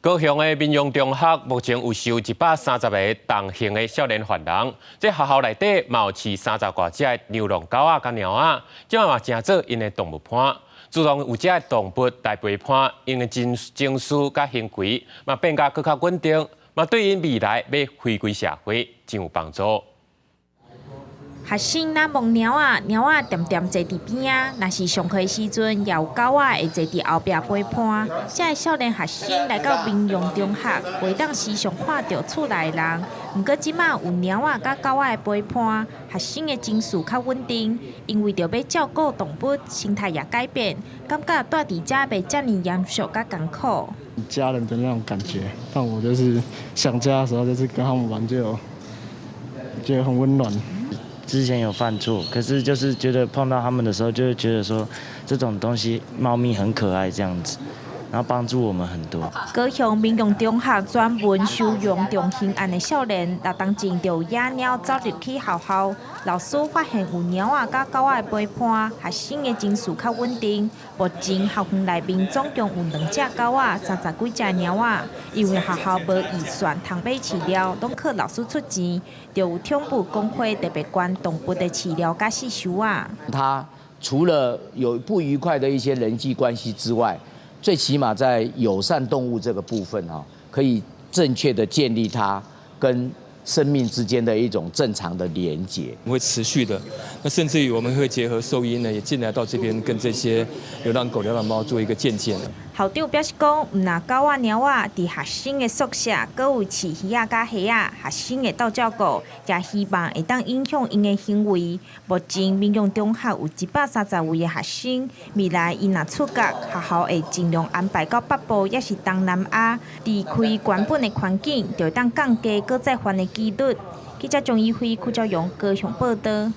高雄的民雄中學目前有收130个同行的少年犯人，這學校內底嘛有飼30外隻的流浪狗仔佮貓仔，這馬嘛成做𪜶的動物伴。自從有這个動物來陪伴，𪜶的情緒佮行為嘛變甲閣較穩定，嘛對𪜶未來欲回歸社會真有幫助。學生若摸貓仔，貓仔恬恬坐佇邊仔。若是上課的時陣，也有狗仔會坐佇後壁陪伴。這个少年學生來到民雄中學，袂當時常看著厝內人。毋過這馬有貓仔佮狗仔的陪伴，學生的情緒較穩定。𪜶為著欲照顧動物，心態也改變，感覺蹛佇遮袂遮爾嚴肅佮艱苦。家人的那種感覺，但我就是想家的時候，就是跟他們玩就覺得很溫暖。之前有犯錯，可是就是覺得碰到他們的時候，就會覺得說這種東西，貓咪很可愛這樣子，然後幫助我們很多。高雄民雄中學專門收容重刑案的少年，六冬前就有野貓走入去學校，老師發現有貓仔佮狗仔的陪伴，學生的情緒較穩定。目前校園內面總共有兩隻狗仔，30幾隻貓仔。因為學校無預算通買飼料，攏靠老師出錢，就有寵物公會特別捐動物的飼料佮死岫仔。他除了有不愉快的一些人際關係之外，最起碼在友善動物這個部分哈，可以正確的建立它跟生命之間的一種正常的連結。會持續的，那甚至於我們會結合獸醫呢，也進來到這邊跟這些流浪狗、流浪貓做一個健檢。校長表示講，毋但狗仔、貓仔，佇學生的宿舍，閣有飼魚仔佮蝦仔，學生會鬥照顧，也希望會當影響𪜶的行為。目前民雄中學有130位的學生，未來𪜶若出國，學校會盡量安排到北部，抑是東南亞，離開原本的環境，就會當降低閣再犯的幾率。記者張怡輝、柯昭陽高雄報導。